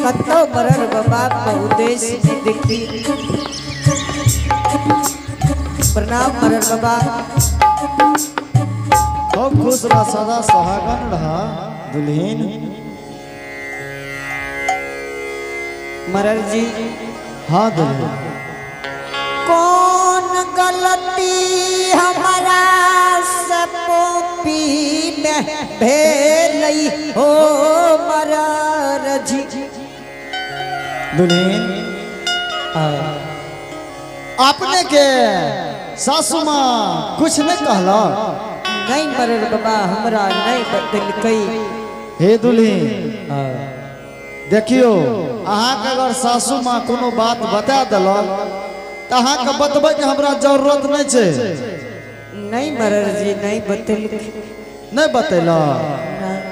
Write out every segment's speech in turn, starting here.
कतौ मरर बाबा उद्देश्य नहीं देखी। प्रणाम मरर बाबा। खूब खुश रह, सदा सुहागन रह दुल्हीन। मरर जी। हाँ दुल्हीन। कौन गलती हमारा से पोपी में भेलई हो मरर जी? दुल्हीन, अपने के सासू माँ कुछ नहीं कहलक? नहीं मरर बाबा, हमरा नहीं बतलकई। हे दुल्हीन, देखियो, अहाँके अगर सासू माँ कोनो बात बता देलक तऽ अहाँके बतबैके हमरा जरूरत नहीं छै। नहीं मरर जी, नहीं बतलकै। नहीं बतेलक? नहीं।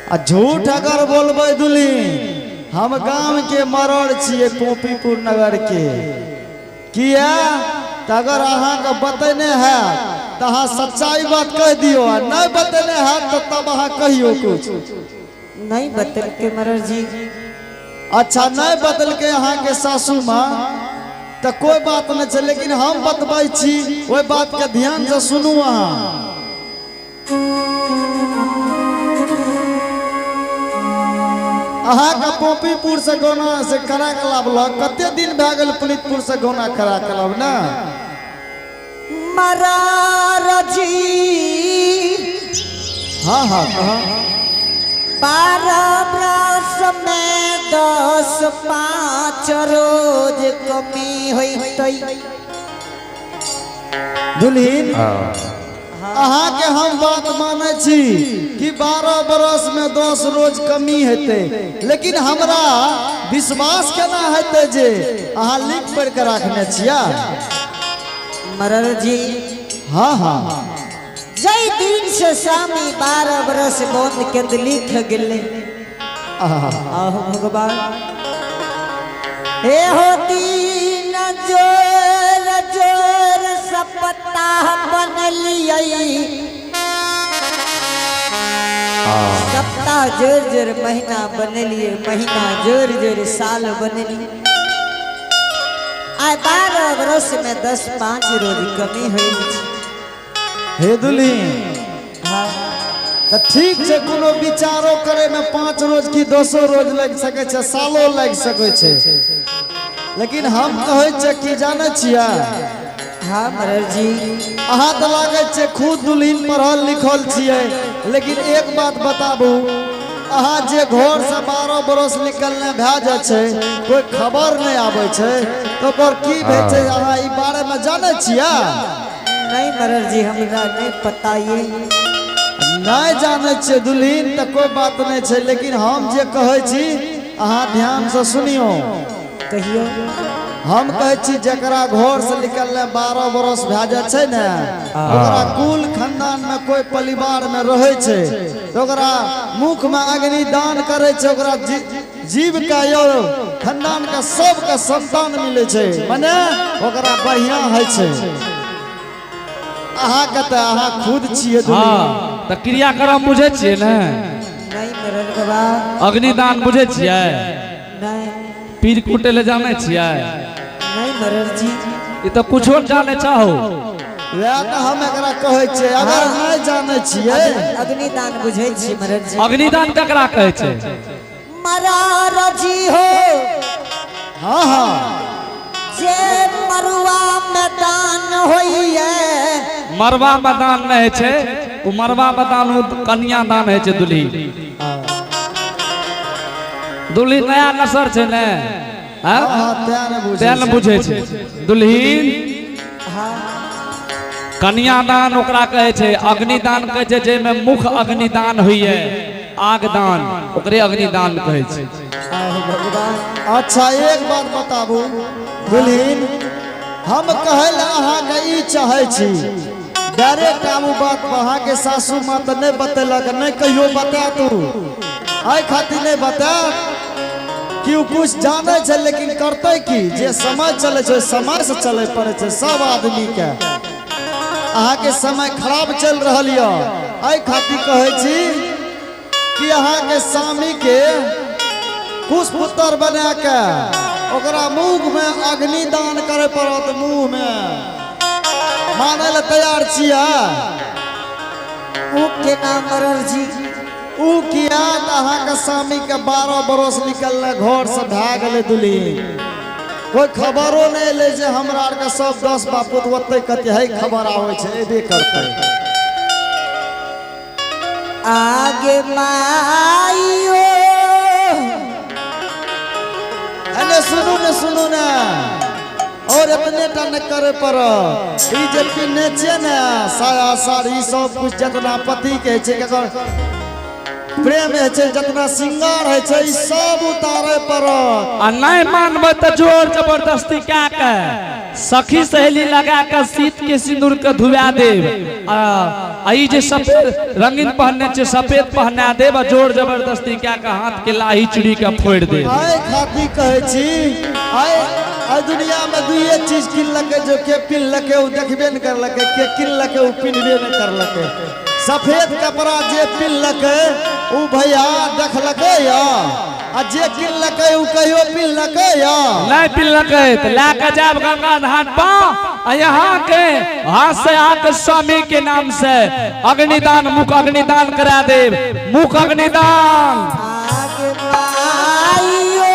आ झूठ अगर बोलबै दुल्हीन, हम गाम के मरड़ छियै, कोपीपुर नगर के। किया तऽ अगर अहाँके बतेने हैत तऽ अहाँ सच्चाई बात कहि दियौ, आ नहीं बतेने हैत तऽ तब अहाँ कहियौ कुछ। नहीं बतलकै मरर जी। अच्छा, नहीं बतलकै अहाँके सासू माँ तऽ कोई बात नहीं छै, लेकिन हम बतबै छी, ओहि बात के ध्यान से सुनू अहाँ। अहाँके पोपीपुर से गौना से करा के लाबलक, कते दिन भए गेल पुनीतपुर से गौना करा के लाब ने? मरर जी। हाँ हाँ कहाँ। 12 बरस में 10-5 रोज कमी होइतई। दुल्हीन, अहाँके हम बात मानै छी कि 12 बरस में 10 रोज कमी हेतै, लेकिन हमरा विश्वास केना हेतै जे अहाँ लिख पढ़ के राखने छियै? मरर जी। हाँ हाँ। जय दिन से स्वामी 12 बरस बंद के लिख गेले। आहा। आहो भगवान, हे हो दीन जोर जोर सप्ताह बनलियै, सप्ताह जोर जोर महीना बनलिए, महीना जोर जोर साल बनलिए, आइ 12 बरस में 10-5 रोज कमी होइल छै। हे दुल्हीन। हाँ। तऽ ठीक छै, कोनो विचारो करे में 5 रोज की 10 रोज लागि सकै छै, सालो लागि सकै छै, लेकिन हम कहै छियै कि जानै छियै? हाँ मरर जी। अहाँ तऽ लागै छै खुद दुल्हीन पढ़ल लिखल छियै, लेकिन एक बात बताबू, अहाँ जे घर से 12 बरस निकलने भए जाइ छै, कोई खबर नहि आबै छै, तऽ ओकर की भेल छै, अहाँ ई बारे में जानै छियै? नहीं मरर जी, हमरा नहीं पता ये। नहीं जानै छियै दुल्हीन तऽ कोई बात नहीं छै, लेकिन हम जे कहै छी अहाँ ध्यान से सुनियौ। कहियौ। हम कहै छी जकरा घर से निकलने 12 बरस भए जाइ छै ने, ओकरा कुल खानदान में कोई परिवार में रहै छै तऽ ओकरा मुख में अग्निदान करै छै, ओकरा जीव के और खानदान के सबके संतान मिलै छै, मने ओकरा बढ़िया होइ छै। अहाँके तऽ अहाँ खुद छियै दुल्हीन। हाँ, तऽ क्रियाक्रम बुझै छियै ने? नहीं मरर बाबा। अग्निदान बुझै छियै? नहीं। पीर कुटे ले जानै छियै? नहीं मरर जी। ई तऽ कुछो न जानै चाहो। वएह तऽ हम एकरा कहै छियै, अगर नहीं जानै छियै। अग्निदान बुझै छियै मरर जी। अग्निदान ककरा कहै छै? मरर जी हो। हाँ हाँ। जे मरुआ में दान होइए। मरवा में दान नहीं होइ छै ओ, मरवा में दान ओ कन्या दान होइ छै। दुल्ही दुल्ही नया नसर छै ने, हाँ? हाँ, तें ने बुझै तें ने बुझै छै दुल्हीन। हाँ। कन्यादान ओकरा कहै छै, अग्निदान कहै छै जाहिमे मुख्य अग्निदान होइए, आग दान, ओकरे अग्निदान कहै छै। आहो भगवान। अच्छा, एक बात बताबू दुल्हीन, हम कहै लए अहाँके ई चाहै छी, डायरेक्ट आबू बात पर। अहाँके सासू माँ तऽ नहि बतेलक, नहि कहियो बता तू, एहि खातिर नहि बतायत कि ओ कुछ जानै छै, लेकिन करतै की, जे समय चलै छै समय से चलै पड़ै छै सब आदमीके। अहाँके समय खराब चलि रहल यऽ, एहि खातिर कहै छी। कि अहाँ के स्वामी के कुश पुत्र बना के ओकरा मुंह में अग्निदान करे पड़त। मुंह में मानै लए तैयार छियै? ऊ केना मरल जी? ऊ किया तऽ अहाँके स्वामी के 12 बरस निकलले घर से भए गेलै दुल्हिन, कोई खबरो नहि एलै जे हमरा आरके सब 10 बापूत ओतै कते है खबर आबै छै, एबे करतै। आगे माइयो। अने सुनू ने, सुनू ने, और इतने टा नहि करे पड़त। ई जे पिन्हने छियै ने साया साड़ी सब कुछ, जितना पति के होइ छै, केकर प्रेम होइ छै, जितना श्रृंगार होइ छै, ई सब उतारे पड़त। आ नहीं मानबै तऽ जोर जबरदस्ती कए के सखी सहेली लगा के शीत के सिंदूर के धुआ देब आ आ ई जे सफेद रंगीन पहनने छै, सफेद पहना देब आ जोर जबरदस्ती कए के हाथ के लाही चूड़ी के फोड़ि देब। आइ खातिर कहै छी, आइ आइ दुनिया में दुइये चीज किनलकै जो के पिन्हलकै ओ देखबे नहि करलकै, के किनलकै ओ पिन्हबे नहि करलकै। सफेद कपड़ा जे पिन्हलकै ओ भैया देखलकै या, आ जे किनलकै ओ कहियो पिन्हलकै या? नहीं पिलकै तऽ लए के जायब गंगा घाट पर आ यहाँ के हाथ से आके स्वामी के नाम से अग्निदान, मुख अग्निदान करा देब, मुख अग्निदान। आगे माइयो,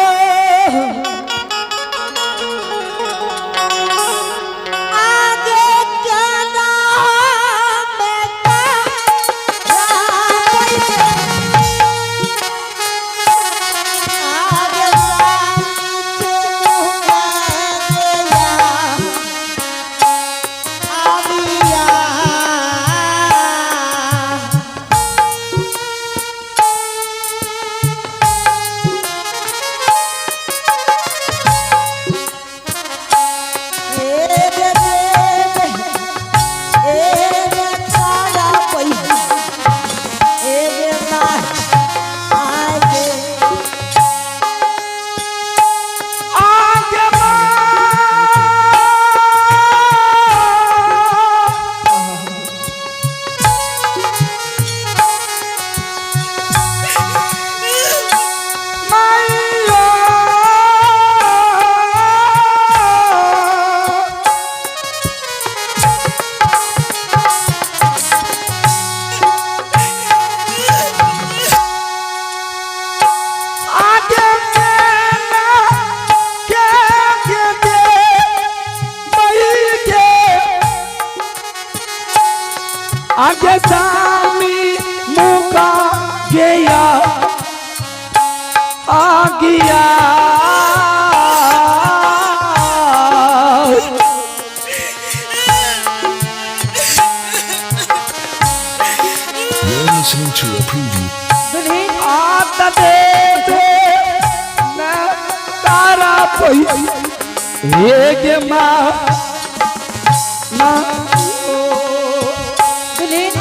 आगे केना बेटा, आगे आबिया। आगे माइयो। आगे मेला के दे मई के आगे सामी मुका गया आ गया। You're listening to a preview. दुल्हीन। आत दे दे न तारा पई हे गे माँ माँ। दुल्हीन।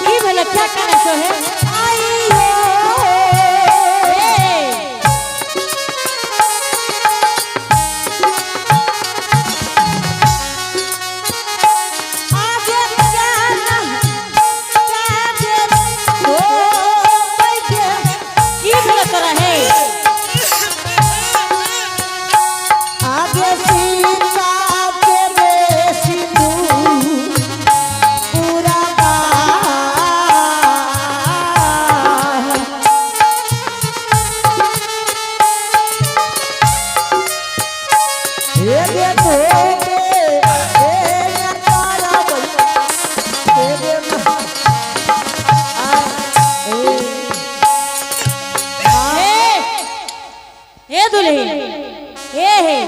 की भेलै? क्या कहने छो हे? ए, की भेलै तोरा हे? आगे सीता के रे सिंधु पूरा हे गे धोबे, हे गे तारा बई, हे गे आ, ए, हे, हे दुल्हीन, हे हे,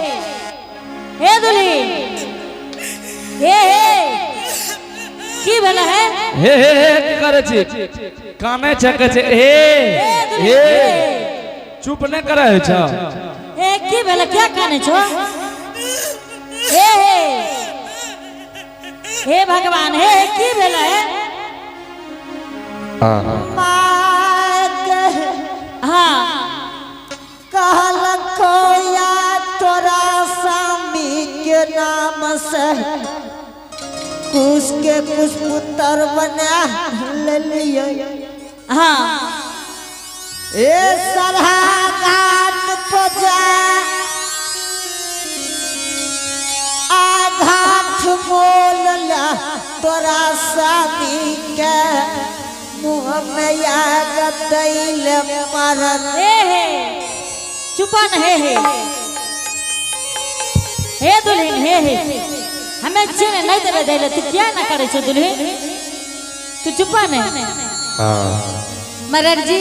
हे दुल्हीन, हे हे, की भेलै हे? हे हे हे की करै छी? कानै छै, कहै छै हे। हे दुल्हीन। हे। हे। चुप नहि करै छ। हे, की भेलै? क्या कानै छो? हे हे, हे भगवान, हे हे, की भेलै हे? माँ के हाँ। कहलको या तोरा स्वामी नाम से कुश के कुश पुत्र बना लेलिए। हाँ। ए सरहा घाट पर जा आघाट बोलला तोरा स्वामी के मुँह में आग दैल मरल। हे हे, चुपा न। हे हे हे दुल्हन, हे हे, हमें चिन्ह नहीं देवे दैले, तू क्या ना करे छो दुल्हन? तू चुपा न। मरर जी,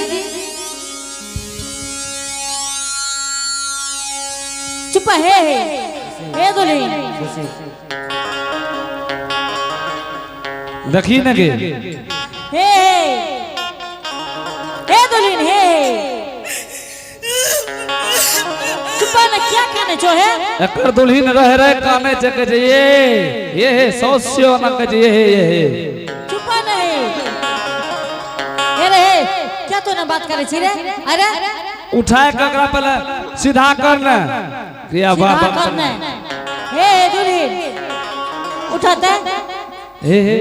चुपा। हे हे हे दुल्हन। देखी न गे। हे हे हे दुल्हन, हे हे, चुपा न, क्या खाने छो हे? एकर दुल्हन रह रह काने छै, कहै छै ये ये हे सौस्य ना, कहै छै ये हे ये हे। चुपा न। हे हे रे हे, क्या तू ना बात करे छी रे? अरे। उठाए के एकरा पहले सीधा कर ने क्रिया। सीधा बाबा। कर ने। हे हे दुल्हन, उठाते। हे हे,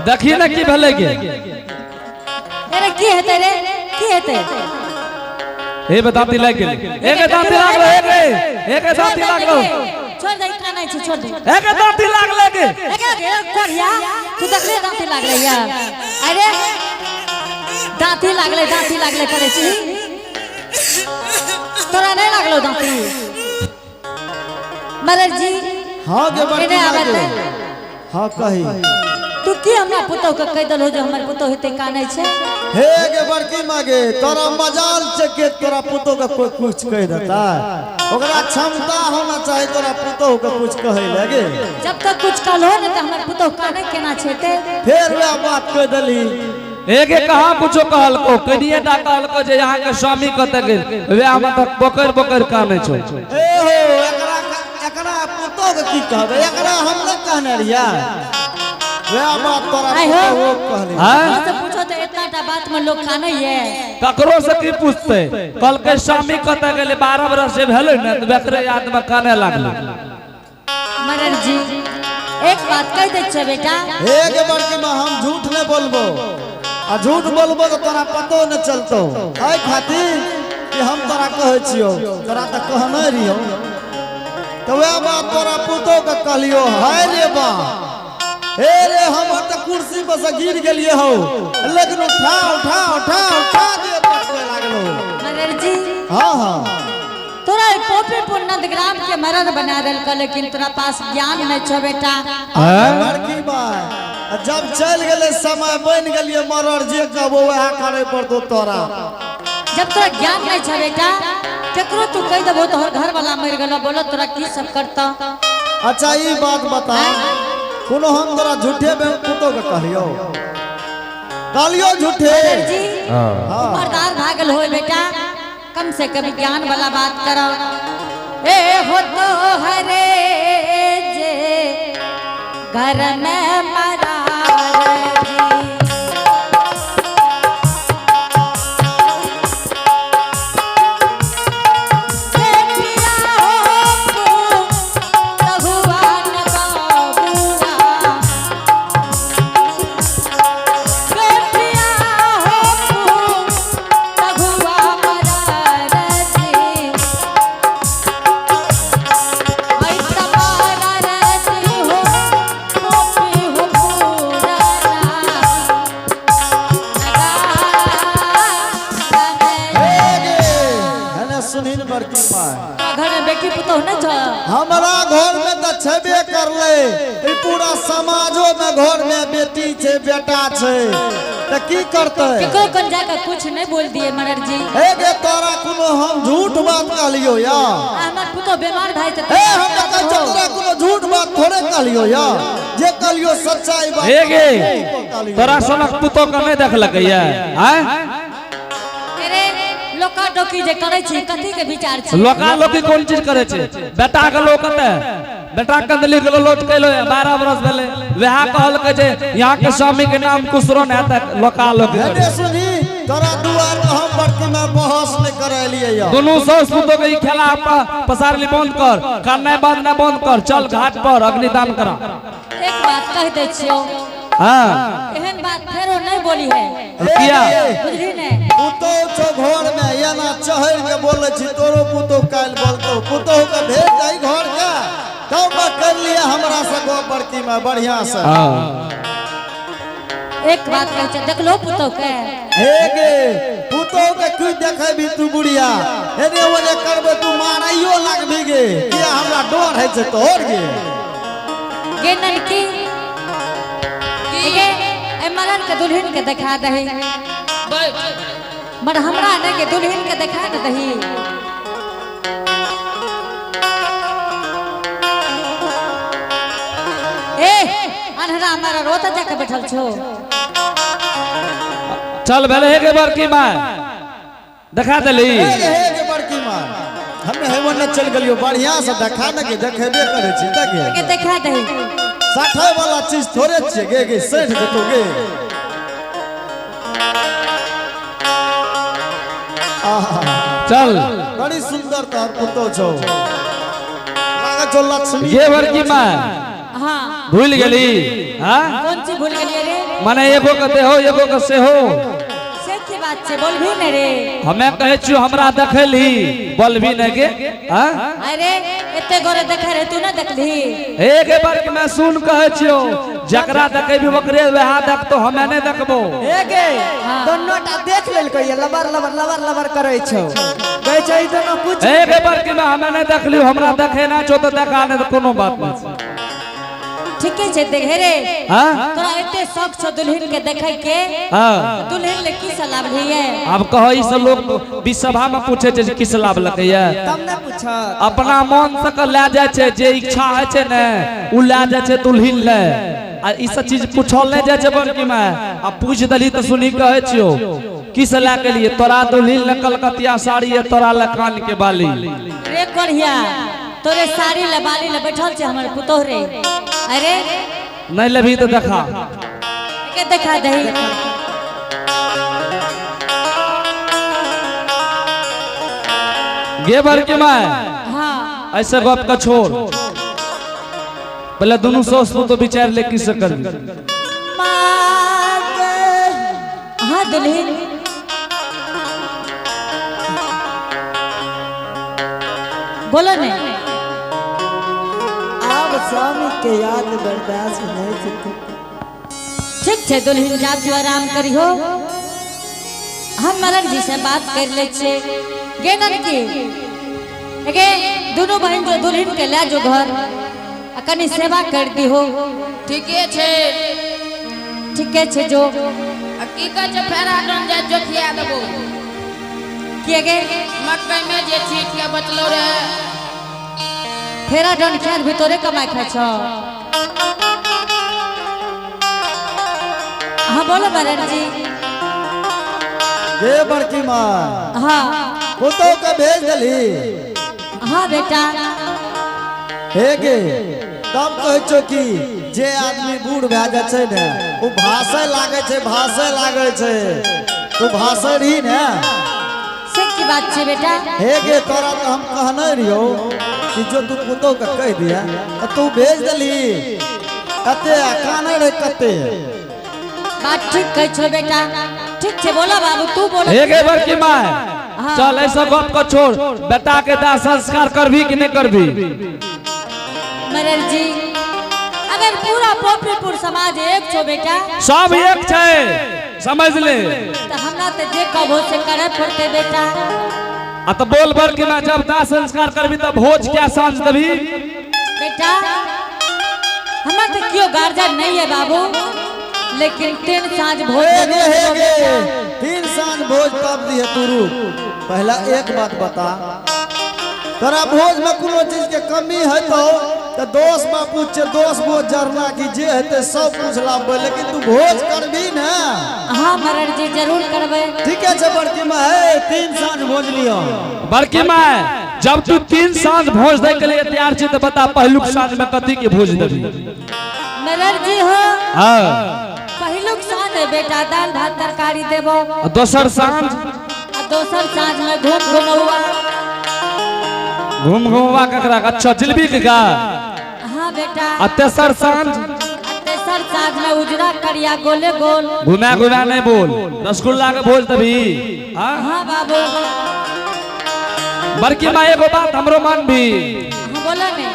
देखी न की भेलै गे। अरे, की हेतै रे, की हेतै? हे बे, दाँती लागि गेलै। एके दाँती लागलो, एके एके दाँती लागलो। छोड़ दे, कानै छी, छोड़ दे। एके दाँती लागले गे। एके कोढ़िया, तू देखले दाँती लागले या? अरे, दाँती लागले, दाँती लागले करे छी। तोरा नहीं लागलो दाँती, मरर जी? हाँ गे बड़की एने आबै। माँ गे। हाँ, कही। तू की हमरा पुतोह के कहि देलहो जे हमर पुतोह हेते कानै छै? हे गे बड़की माँ गे, तोरा मजाल छै के तोरा पुतोह के कोई कुछ कह देता? ओकरा क्षमता होना चाही तोरा पुतोह के कुछ कहे लगे। जब तक कुछ कहलो ने, तऽ हमर पुतोह कानै केना छै ते? फेर वएह बात कह देली। एके कहाँ कुछो कहलको? कनिए टा कहलको जे यहाँ के स्वामी कतऽ गेल। वएह मतलब बोकर बोकर कानै छौ। ए हो, एकरा एकरा पुतोह के की कहबै? एकरा हम नहि कहने रहियै, वएह बात तोरा आइ हो। पुतोह कहली। हाँ? से पूछो तऽ इतना टा बात में लोग कानै ये? ककरो से की पूछते? कहलकै स्वामी कतऽ गेलै। 12 बरस जे भेलै ने, तऽ ओकरे याद में काने लागलै। मरर जी, एक बात कहि दै छियै बेटा। हे गे बड़की माँ, हम झूठ नहीं बोलबो, आ झूठ बोलबो तऽ तोरा पतो नहीं चलतो। एहि खातिर कि हम तोरा कहै छियौ, तोरा तऽ कहने रहियौ, तऽ वएह बात तोरा पुतोह के कहलियौ। हाय रे बा, हे रे, हम तऽ कुर्सी पर से गिर गेलियै हौ, लेकिन उठा उठा उठा उठा दिए पटके लागलो। मरर जी। हाँ हाँ। तोरा पोपीपुर नंदग्राम के मरर बना देलको, लेकिन तोरा पास ज्ञान नहीं छो बेटा। हाँ? बड़की बात, आ जब चलि गेलै समय, बनि गेलियै मरर, जे कहबो वएह करे पड़तो तोरा। जब तोरा ज्ञान नहीं छो बेटा, केकरो तू कहि देबो तोहर घर वाला मरि गेलो, बोलो तोरा की सब करता? अच्छा, ई बात बता, कोनो हम तोरा झूठे में पुतोह के कहलियौ? कहलियौ झूठे? मरर जी, उमरदार भागल हो बेटा, कम से कम ज्ञान वाला बात करो। ए हो तो हरे जे घर में मरार जी। बेटिया हो तहुआ न बाबुआ, बेटिया हो तहुआ मरार जी। ऐ तमारा जी हो पोपी हो पूराना हे गे, हेने सुनहिन बड़की माय। घर में बेटी पुतोह नहीं छो? हमरा घर में तऽ छेबे करले, ई पूरा समाजो में घर में बेटी छै, बेटा छै, तऽ की करतै? केकरो कन जाके कुछ नहीं बोल दिए मरर जी। हे गे, तोरा कोनो हम झूठ बात कहलियौ या? आ हमर पुतोह बीमार भाई तऽ हे, हम तऽ कहै छियौ, तोरा कोनो झूठ बात थोड़े कहलियौ या? जे कहलियौ सच्चाई बात हे गे, कहलियौ। तोरा सनक पुतोह के नहि देखलकै ये आँय? अरे, लोका डोकी जे करै छी, कथी के विचार छी? लोका लोकी कोन चीज करे छै? बेटा के लोक कतऽ? बेटा कंदली गेलो, लोट कैलो, 12 बरस भेलै। वएह कहलकै जे यहाँ के स्वामी के नाम कुसरो ने हेतै। लोका लोकी हेने करे। सुनही। तोरा दुआर पर हम बड़की में बहस नहीं करे लिए दोनों सास पुतोह के ई खेला पसारली बंद कर, करनाइ बंद ना बंद कर, चल घाट पर अग्निदान करा। एक बात कह दै छियो। हाँ। एहन बात फेरो नहीं बोली है। किया? बुझली ने? पुतोह छौ घर में एना चढ़ के बोले छी तोरो पुतोह काल्हि बोलतो, पुतोह के भेज दही घर के, तब कर लिया हमरा से गप बड़की में बढ़िया से। हाँ। एक बात कह छै, देखलो पुतोह के? हे गे पुतोह के क्यों देखेबी तू बुढ़िया, एने ओने करबे तू मारैयो लागबी गे, किया हमरा डर है छै तोहर गे। गे ननकी, गे ए मरन के दुल्हन के देखा दही। मर हमरा ने के दुल्हन के देखा न दही। ए अनहरा हमारा रोता जाके बैठल छो। चल भेले हे गे बड़की माय, देखा देली। हे गे, हे गे बड़की माय, हमे हेबो न चल गेलियो, बढ़िया से देखा न गे, देखेबे करे छी देखे। के देखा दही। साठे वाला चीज थोड़े छियै गे, गे सठि जेतो गे। आहा। चल। बड़ी सुंदर तोहर पुतोह छौ, लागै छौ लक्ष्मी। गे बड़की माय। हाँ। भूल गेली? हाँ? कौन चीज भूल गेलियै रे? माने एगो के देहो एगो के सेहो। से की बात छै, बोलभी ने रे। हमे कहै छियौ हमरा देखैली, बोलभी ने गे। हाँ? अरे एते गोरे देखै रहे तू ना देखली। हे गे बड़की माय सुन कहै छियौ, जकरा देखेबी ओकरे वएह देखतो, हमे नहि देखबो। हे गे, हाँ। दोनो टा देख लेलकै ये, लबर लबर लबर लबर करै छौ, कहै छै ई दोनो कुछ। हे गे बड़की माय हमे नहि देखलियौ, हमरा देखे ना छौ तऽ देखा नहि तऽ कोनो बात नहि। ठीके छै देखे रे। हाँ? तोरा एते शौक छौ दुल्हन के देखे के? हाँ। दुल्हन ले की सलाह लिये? आब कहो ई सब लोग बीच सभा में पूछे छै जे की सलाह लकैया। तब ने पूछत। अपना मन से के लए जाइ छै, जे इच्छा होइ छै ने उ लए जाइ छै दुल्हन ले। आ ई सब चीज पूछल नहि जाइ छै बड़की माय। आ पूछ देली तऽ सुनी कहै छियौ की से लए के लिए तोरा दुल्हन ले कलकतिया साड़ी है, तोरा ले कान के बाली। रे कोढ़िया तोरे साड़ी ले बाली ले बैठल छै हमर पुतोह रे। अरे नहीं लेबही तऽ देखा। के देखा दही। गे बड़की माय। हाँ। ऐसे गप का छोड़, पहले दोनों सास पुतोह विचार ले की से करबी। हाँ दुल्हन। बोलो ने। आब स्वामी के याद बर्दाश्त नहीं जेतै। ठीक छै दुल्हन, जा तू आराम करिहो, हम मरण जी से बात कर ले छियै। गे ननकी, गे दोनों बहन जो दुल्हन के ले जो घर, आ कनी सेवा कर दिहो। ठीके छै। ठीके छै जो। आ की कहै छै फेरा डन जाय जोखिया देबो। किए गे? मकई में जे छीट के बचलो रहे। फेरा डन खेत भी तोरे कमाई खाइ छौ। हाँ बोलो मरण जी। गे बड़की माँ। हाँ। पुतोह के भेज देली? हाँ बेटा। हे गे तब कहै छौ कि जे आदमी बूढ़ भए जाइ छै ने ओ भाषे लागै छै, भाषे लागै छै, तू भाषे रही ने। से की बात छै बेटा? हे गे तोरा तो हम कहने रहियौ कि जो तू पुतोह के कह दिया तो तू भेज देली, कते काने रहे कते। बात ठीक कहै छौ बेटा, ठीक छै। बोलो बाबू तू बोलो। हे गे बड़की माय। हाँ। चल ऐसा गप का छोड़, बेटा के दाह संस्कार करबी कि नहीं करबी? मरर जी अगर पूरा पोपरीपुर समाज एक छो बेटा, सब एक छै समझ ले, तो हमरा तो जे कहबो से करे पड़ते बेटा। आ तो बोल बड़की माय, जब दाह संस्कार करबी तब भोज क्या साँझ देबी? बेटा हमरा तो क्यों गार्जियन नहीं है बाबू, लेकिन 3 साँझ भोज हे गे, जरूर हे देबो गे, बेटा। 3 साँझ भोज तब दिहे तू रुक। पहला एक बात बता, तोरा भोज में कोनो चीज के कमी है तो दोस्त बापू छे, दोस्त भोज जरना की जे हेतै सब कुछ लाबबै, लेकिन तू भोज करबी ने? हाँ मरर जी जरूर करबै। ठीके छै बड़की माय, हे 3 साँझ भोज लियो। बड़की माय जब तू 3 साँझ भोज दै के लिए तैयार छी तऽ बता पहिलुक साँझ में कथी के भोज देबी? मरर जी हो। हाँ। पहिलुक साँझ है बेटा दाल भात तरकारी देबो। आ दोसर साँझ? आ दोसर साँझ में घूम घुमौआ। घूम घुमवा ककरा? अच्छा जिलबी के गा। हाँ बेटा। आ तेसर साँझ? आ तेसर साँझ में उजरा करिया गोले गोल। घुमा घुमा नहीं बोल, रसगुल्ला के बोल तभी। हाँ हाँ बाबू। बड़की माँ एगो बात हमरो मान भी। हाँ बोला ने।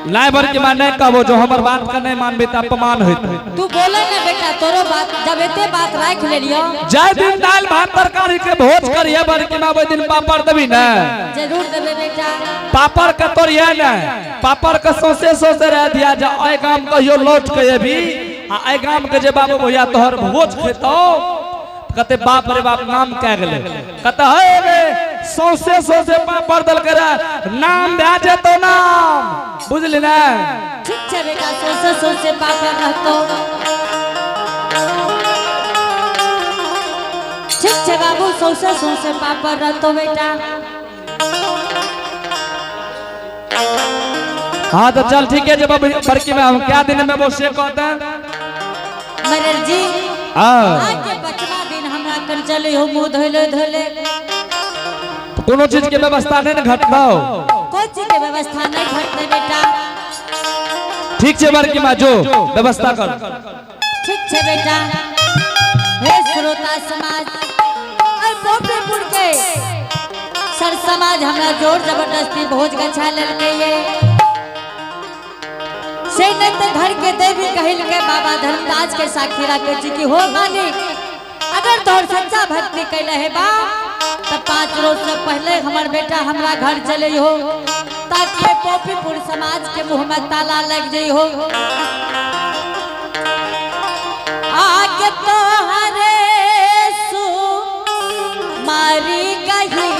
नहीं बड़की माँ नहीं कहबो, जो हमर बात का नहीं मानबी त अपमान होइत। तू बोले ने बेटा, तोरो बात जब एते बात राख लेलियो। जाय दिन दाल भात तरकारी के भोज करिए बड़की माँ, ओहि दिन पापड़ देबी ने? जरूर देबे बेटा। पापड़ के तोड़िए ने, पापड़ के सौसे सौसे रह दिया जा। एहि गाम कहियो लौट के अबी आ एहि गाम के जे बाबू भैया तोहर भोज खेतौ, कते बाप रे बाप नाम कह गेलै, कते हे रे सौसे सौसे पापड़ देलकै रे, नाम भए जेतौ नाम, बुझली ने? ठीक छै बेटा, सौसे सौसे पापड़ रहतौ। ठीक छै बाबू, सौसे सौसे पापड़ रहतौ बेटा। हाँ तो चल ठीक है, जब बड़की में हम क्या दिन में वो से कहते हैं मरल जी। हाँ। आज के बचवा दिन हमरा कन चले हो मुंह धोले धोले। कोनो चीज के व्यवस्था नहीं घटतौ? कोई चीज के व्यवस्था नहीं घटते बेटा। ठीक छै बड़की माँ, जो व्यवस्था कर। ठीक छै बेटा। हे श्रोता समाज और पोपीपुर के सर समाज हमरा जोर जबरदस्ती भोज गछा लेलकै ये। से नहीं तो घर के देवी कहिल के बाबा धर्मराज के साक्षी रखे छी कि हो मालिक, अगर तोहर सच्चा भक्ति कैले है बा तब 5 रोज से पहले हमार बेटा हमरा घर चले हो, ताकि पोपीपुर समाज के मुँह में ताला लग जाइ हो। आके तोहरे सु मारी कही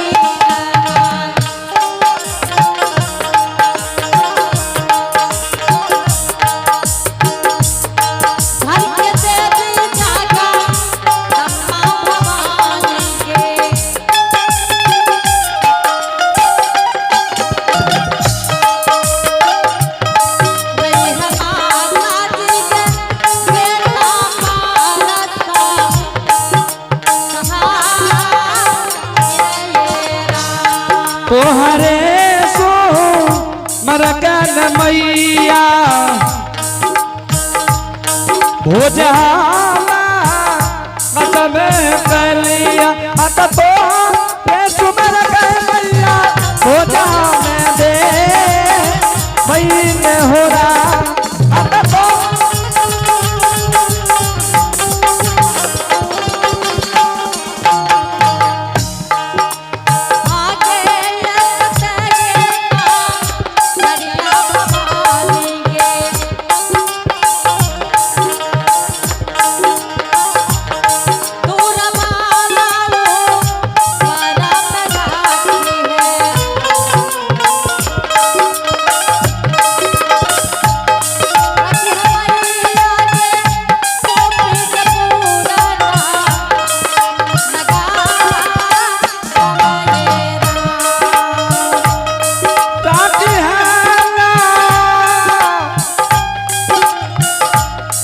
घर के देवी जागा अम्मा भवानी के। रही हमारा जी के बेटा पारसा तोहरे सो मरकन मैया भोजहाला कसम कलिया अत तो रे सुमरकन मैया भोजा में दे महीने हो रहा अत तो आगे लगते सरिया भवानी के। दूर वाला वो परम राखी है। रखी हमारी आगे टोपी के पूरा लगा ताकि है ना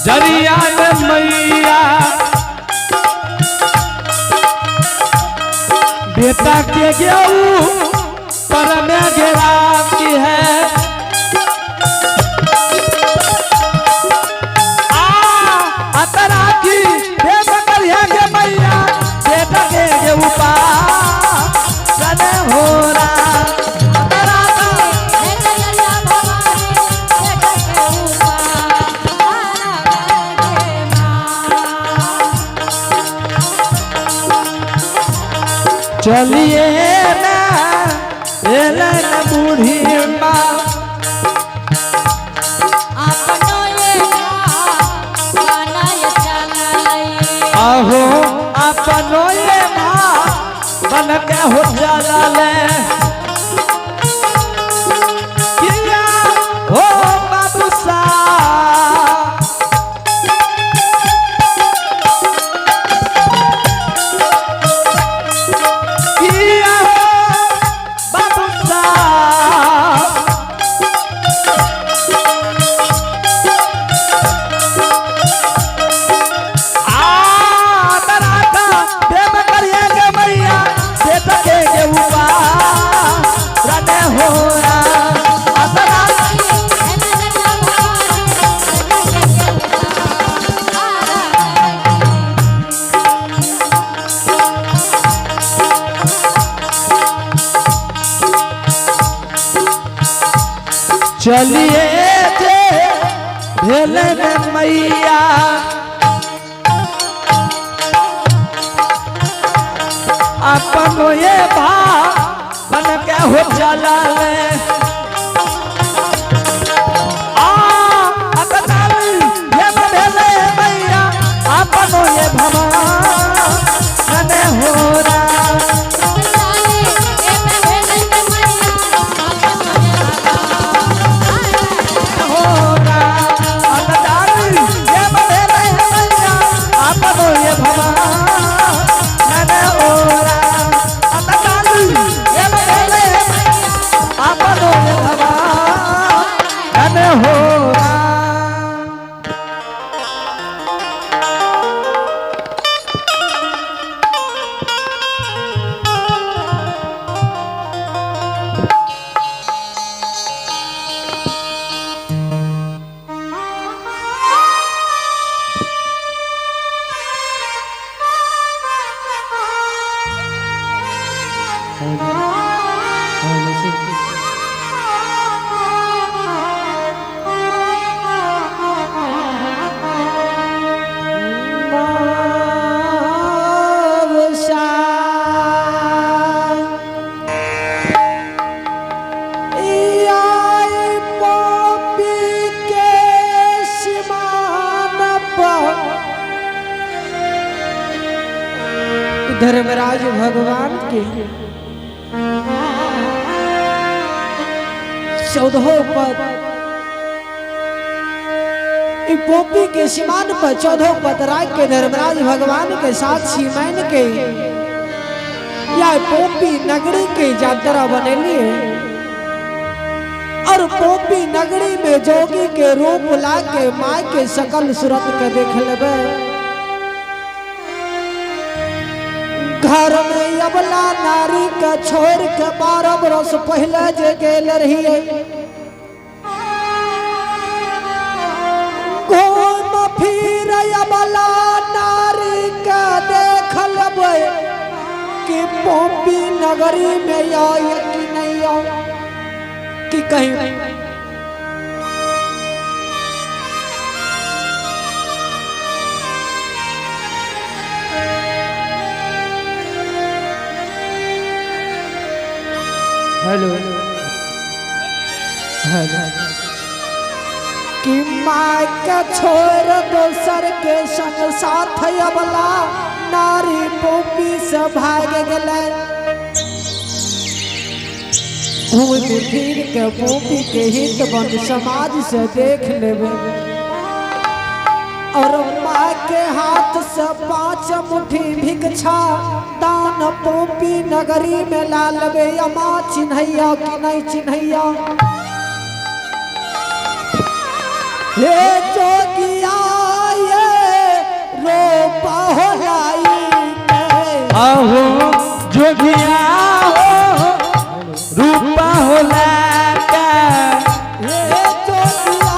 जरिया ने मैया बेटा के गेहूं पर में घेरा की है। आ अतरा की देव करिया के मैया बेटा के गेहूं पा सने हो रहा अतरा की चलिए ना एलन बूढ़ी माँ आहो अपनो ये माँ बन के हो चला ले किया हो बाबू सा किया चलिए जे भेल रे मैया अपन ये भा बन के हो चला ले आ अतनाल ये भेले मैया अपन ये भवा ने हो रा होरा अतनाल ये भेले मैया अपन ये भवा ने हो रा अतनाल ये भेले अपन ये भवा ने हो रा। धर्मराज भगवान के चौदहों पद ई पोपी के सीमान पर चौदहों पद राख के धर्मराज भगवान के साथ सीमैन के या पोपी नगरी के यात्रा बनेली और पोपी नगरी में जोगी के रूप ला के माँ के सकल सूरत के देख लेबे। घर में अबला नारी के छोड़ के 12 बरस पहले जे गेल रहिए, घूम फिर अबला नारी के देख लेबै कि पोपी नगरी में आय कि नहीं आय कि कहीं हेलो हेलो कि माँ के छोड़ दोसर के संग साथ अबला नारी पोपी से भाग गेलै। घूम फिर के पोपी के हित बन समाज से देख लेबे और माँ के हाथ से 5 मुट्ठी भिक्षा दान पोपी नगरी में ला लेबे। अमा चिन्हैया कि नहीं चिन्हैया हे जोगिया ये रोपा हो लाई के। अहो जोगिया हो रूपा हो लाका हे जोगिया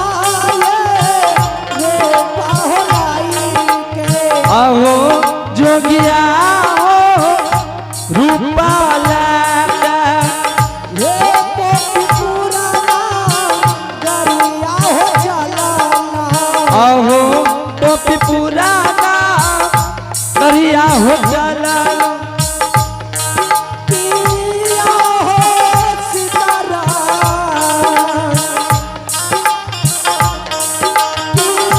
ये रोपा हो लाई के। अहो जोगिया हो रूपा लाका हे पोपी पुराना गरिया हो चलाना। अहो टोपी पुराना करिया हो।